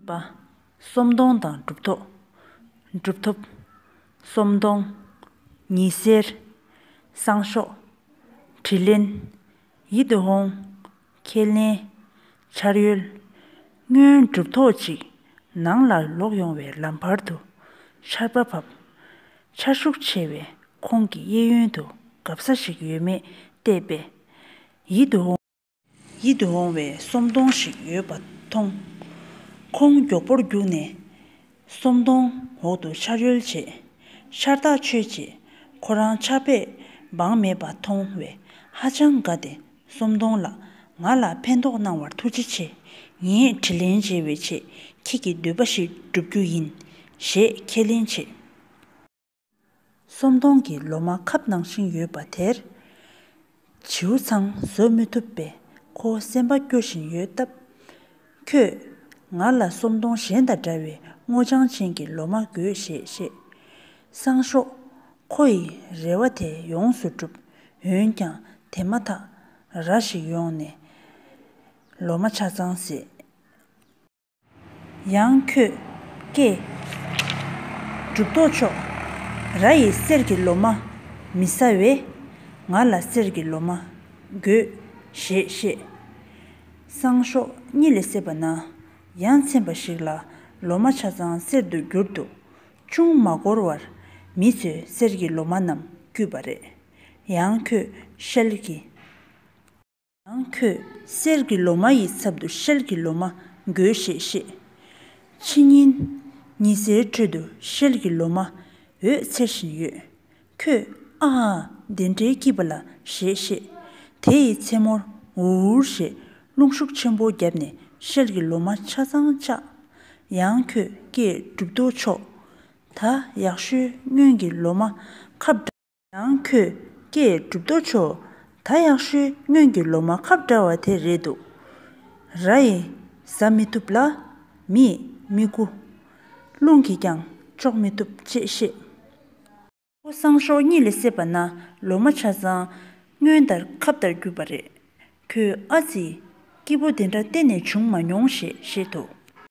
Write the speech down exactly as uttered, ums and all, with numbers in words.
པ། གསོམ་སྡོང་དང་གྲུབ་ཐོབ། གྲུབ་ཐོབ། གསོམ་སྡོང་། ཉི་ཟེར། སང་ཞོགས། དྲི་ལེན། ཡིད་དུ་འོང་། ཁས་ལེན། ཆར་ཡོལ། སྔོན་གྲུབ་ཐོབ་ཅིག་ནང་ལ་ལོག་ཡོང་བའི་ལམ་བར་དུ་ཆར་པ་བབས། ཆར་ཤུགས་ཆེ་བས་ཁོང་གི་གཡས་གཡོན་དུ་སྒབ་ས་ཞིག་ཡོད་མེད་བལྟས་པས། ཡིད་དུ་འོང་། ཡིད་དུ་འོང་བའི་གསོམ་སྡོང་ཞིག་ཡོད་པ་མཐོང་། ཁོང་མགྱོགས་པོར་རྒྱུགས་ནས་གསོམ་སྡོང་འོག་ཏུ་ཆར་ཡོལ་བྱས། ཆར་ཐག་ཆོད་རྗེས་ཁོ་རང་ཆར་པས་སྦངས་མེད་པ་མཐོང་བས་ཧ་ཅང་དགའ་སྟེ། གསོམ་སྡོང་ལགས། ང་ལ་ཕན་ཐོགས་གནང་བར་ཐུགས་རྗེ་ཆེ། ངས་དྲིན་ལན་འཇལ་བའི་ཆེད་ཁྱེད་ཀྱི་འདོད་པ་ཞིག་བསྒྲུབ་རྒྱུ་ཡིན། ཞེས་ཁས་ལེན་བྱས། གསོམ་སྡོང་གི་ལོ་མ་ཁབ་ནང་བཞིན་ཡོད་པ་དེར། བྱིའུ་ཚང་བཟོ་མི་ཐུབ་པས་ཁོ་སེམས་པ་སྐྱོ་བཞིན་ཡོད་སྟབས། ཁྱོས་ང་ལ་གསོམ་སྡོང་གཞན་དང་འདྲ་བའི་སྔོ་ལྗང་ཅན་གྱི་ལོ་མ་དགོས་ཞེས་བཤད། སང་ཞོགས། ཁོ་ཡི་རེ་བ་དེ་ཡོངས་སུ་གྲུབ། འོན་ཀྱང་དེ་མ་ཐག་ར་ཞིག་ཡོང་ནས་ལོ་མ་ཆ་ཚང་བཟས། ཡང་ཁོས་ཀྱེ། གྲུབ་ཐོབ་མཆོག་ར་ཡིས་གསེར་གྱི་ལོ་མ་མི་ཟ་བས། ང་ལ་གསེར་གྱི་ལོ་མ་དགོས་ཞེས་བཤད། སང་ཞོགས་གཉིད་ལས་སད་པ་ན་ཡ་མཚན་པ་ཞིག་ལ་ལོ་མ་ཆ་ཚང་གསེར་དུ་གྱུར་འདུག་ཅུང་མ་འགོར་བར་མི་ཚོས་གསེར་གྱི་ལོ་མ་རྣམས་བརྐུས་པ་རེད། ཡང་ཁོས་ཤེལ་གྱི། ཡང་ཁོས་གསེར་གྱི་ལོ་མ་ཡི་ཚབ་ཏུ་ཤེལ་གྱི་ལོ་མ་དགོས་ཞེས་བཤད། ཕྱི་ཉིན། ཉི་ཟེར་ཁྲོད་དུ་ཤེལ་གྱི་ལོ་མ་འོད་འཚེར་བཞིན་ཡོད། ཁོས་ཨ་ཧ། འདི་འདྲའི་སྐྱིད་པ་ལ་ཞེས་བཤད། དེ་ཡི་མཚན་མོར་འུར་འུར་ཞེས་རླུང་ཤུགས་ཆེན་པོ་བརྒྱབ་ནས་ཤེལ་གྱི་ལོ་མ་ཆ་ཚང་བཅག་ཡང་ཁོས་ཀྱེ་གྲུབ་ཐོབ་མཆོག་ད་ཡག་ཤོས་སྔོན་གྱི་ལོ་མ་ཁབ་ཡང་ཁོས་ཀྱེ་གྲུབ་ཐོབ་མཆོག་ད་ཡག་ཤོས་སྔོན་གྱི་ལོ་མ་ཁབ་འདྲ་བ་དེ་རེད་འདུག་ར་ཡིས་ཟ་མི་ཐུབ་ལ། མིས་མི་རྐུ། རླུང་གིས་ཀྱང་གཅོག་མི་ཐུབ་ཅེས་བཤད། ཁོ་སང་ཞོགས་གཉིད་ལས་སད་པ་ན་ལོ་མ་ཆ་ཚང་སྔོན་ལྟར་ཁབ་ལྟར་གྱུར་པ་རེད། ཁོས་ཨ་ཙི། སྐྱིད་པོ་དེ་འདྲ་གཏན་ནས་བྱུང་མ་མྱོང་ཞེས་བཤད་འདུག